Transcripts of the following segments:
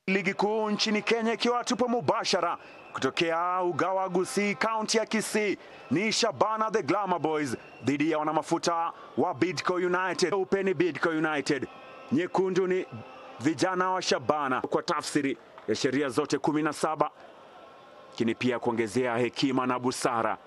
Ligi Kuu nchini Kenya, ikiwa tupo mubashara kutokea Ugawa Gusii, kaunti ya Kisii. Ni Shabana the Glamour Boys dhidi ya wanamafuta wa Bidco United. Upe ni Bidco United, nyekundu ni vijana wa Shabana. Kwa tafsiri ya sheria zote 17, lakini pia kuongezea hekima na busara.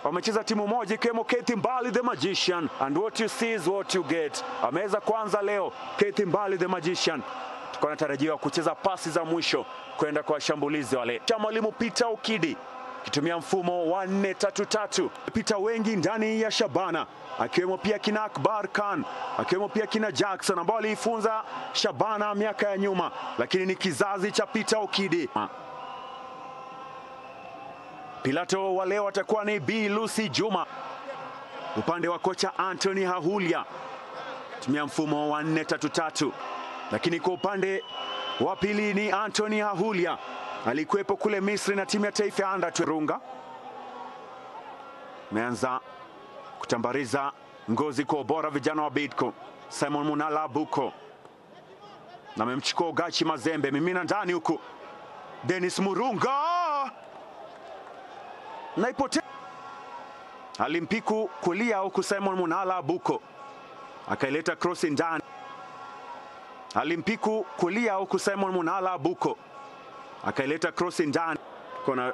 Wamecheza timu moja ikiwemo Keith Mbali the Magician, and what you see is what you get. Ameweza kuanza leo Keith Mbali the Magician. Tulikuwa anatarajiwa kucheza pasi za mwisho kwenda kwa washambulizi wale. Cha mwalimu Peter Okidi kitumia mfumo wa 4-3-3. Peter wengi ndani ya Shabana, akiwemo pia kina Akbar Khan, akiwemo pia kina Jackson ambao aliifunza Shabana miaka ya nyuma, lakini ni kizazi cha Peter Okidi. Pilato wa leo atakuwa ni B Lucy Juma. Upande wa kocha Anthony Hahulia tumia mfumo wa 4-3-3. Lakini kwa upande wa pili ni Anthony Hahulia, alikuwepo kule Misri na timu ya taifa ya under 20. Runga ameanza kutambariza ngozi kwa ubora vijana wa Bidco. Simon Munala Buko na amemchukua Ugachi Mazembe, mimina ndani huku Dennis Murunga naipotea. Alimpiku kulia huku Simon Munala Buko akaileta cross ndani. Alimpiku kulia huku Simon Munala Buko akaileta cross ndani. Kona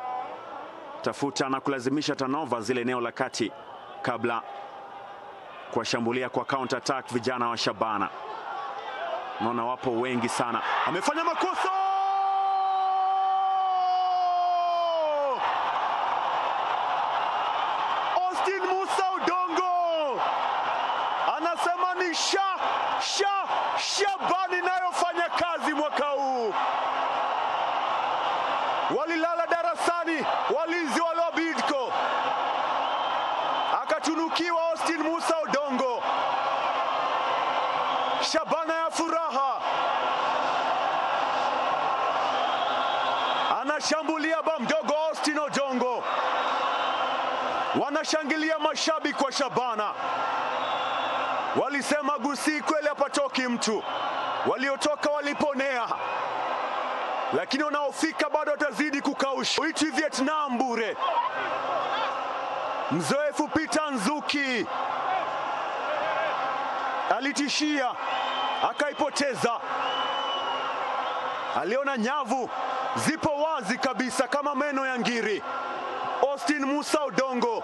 tafuta na kulazimisha turnover zile eneo la kati kabla kuwashambulia kwa counter attack vijana wa Shabana. Naona wapo wengi sana. Amefanya makosa. Austin Musa Odongo anasema ni Shabani inayofanya kazi mwaka huu. Walilala darasani walinzi wale wa Bidco, akatunukiwa Austin Musa Odongo. Shabana ya furaha, anashambulia ba mdogo Austin Odongo. Wanashangilia mashabiki wa Shabana. Walisema Gusii kweli hapatoki mtu. Waliotoka waliponea, lakini wanaofika bado watazidi kukausha. Uiti Vietnam bure. Mzoefu Peter Nzuki alitishia akaipoteza. Aliona nyavu zipo wazi kabisa kama meno ya ngiri. Austin Musa Odongo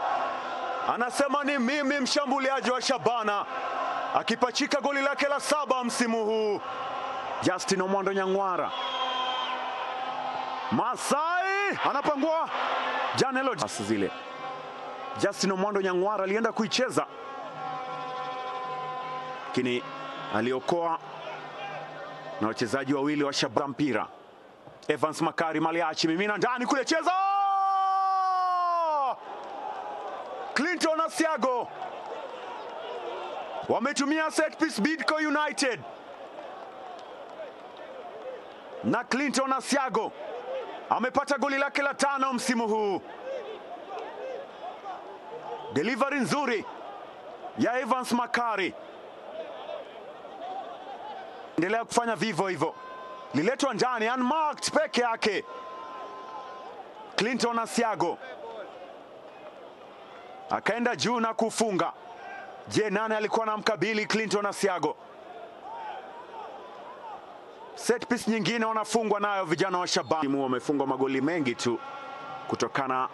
anasema ni mimi mshambuliaji wa Shabana, akipachika goli lake la 7 msimu huu. Justin Omondo Nyangwara, Masai anapangua Janelo zile. Justin Omondo Nyangwara alienda kuicheza, lakini aliokoa na wachezaji wawili wa Shabana mpira. Evans Makari Maliachi mimina ndani kule, cheza Clinton Asiago. Wametumia set piece Bidco United na Clinton Asiago amepata goli lake la 5 msimu huu. Delivery nzuri ya Evans Makari, endelea kufanya vivyo hivyo. Liletwa ndani unmarked peke yake Clinton Asiago akaenda juu na kufunga. Je, nani alikuwa anamkabili Clinton Asiago? Set piece nyingine wanafungwa nayo vijana wa Shabana. Timu wamefungwa magoli mengi tu kutokana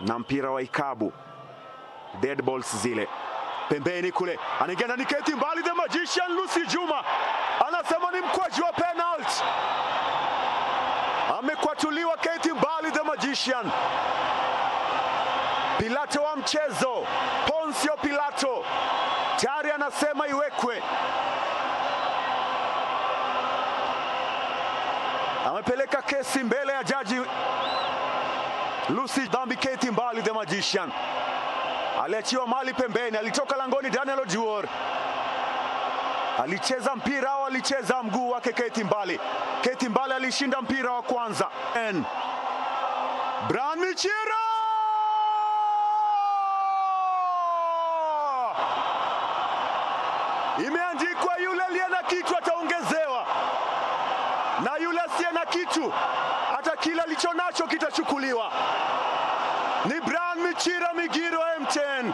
na mpira wa ikabu, dead balls zile. Pembeni kule anaingia ndani Keith Mbali the Magician. Lucy Juma anasema ni mkwaju wa penalty. Amekwatuliwa Keith Mbali the Magician. Pilato wa mchezo Poncio Pilato tayari anasema iwekwe. Amepeleka kesi mbele ya jaji Lucy Dhambi. Keith Mbali the Magician aliachiwa mali pembeni, alitoka langoni Daniel Ojuor. Alicheza mpira au alicheza mguu wake Keith Mbali. Keith Mbali alishinda mpira wa kwanza. Brian Michira imeandikwa, yule aliye na kichwa ataongezewa. na yule asiye na kitu hata kila alicho nacho kitachukuliwa. Ni Brian Michira Migiro M10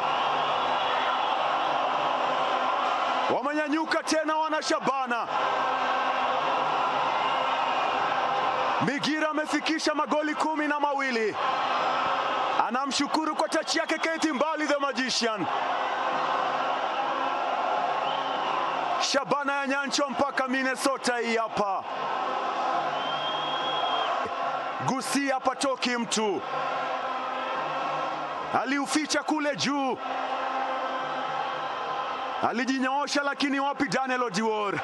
wamenyanyuka tena, wana Shabana. Migira amefikisha magoli 12. Anamshukuru kwa tachi yake Keith Mbali the Magician. Shabana ya Nyancho mpaka Minnesota hii hapa. Gusii hapa toki mtu. Aliuficha kule juu. Alijinyoosha, lakini wapi Daniel Odiwuor.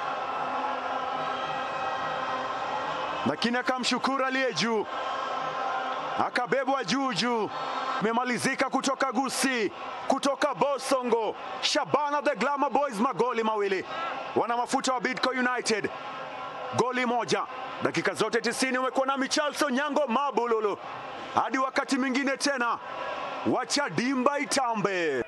Lakini akamshukuru aliye juu. Akabebwa juu juu. Memalizika kutoka Gusii, kutoka Bosongo. Shabana the Glamour Boys magoli 2. Wana mafuta wa Bidco United goli 1. Dakika zote 90 umekuwa nami Charles Onyango Mabululu. Hadi wakati mwingine tena, wacha dimba itambe.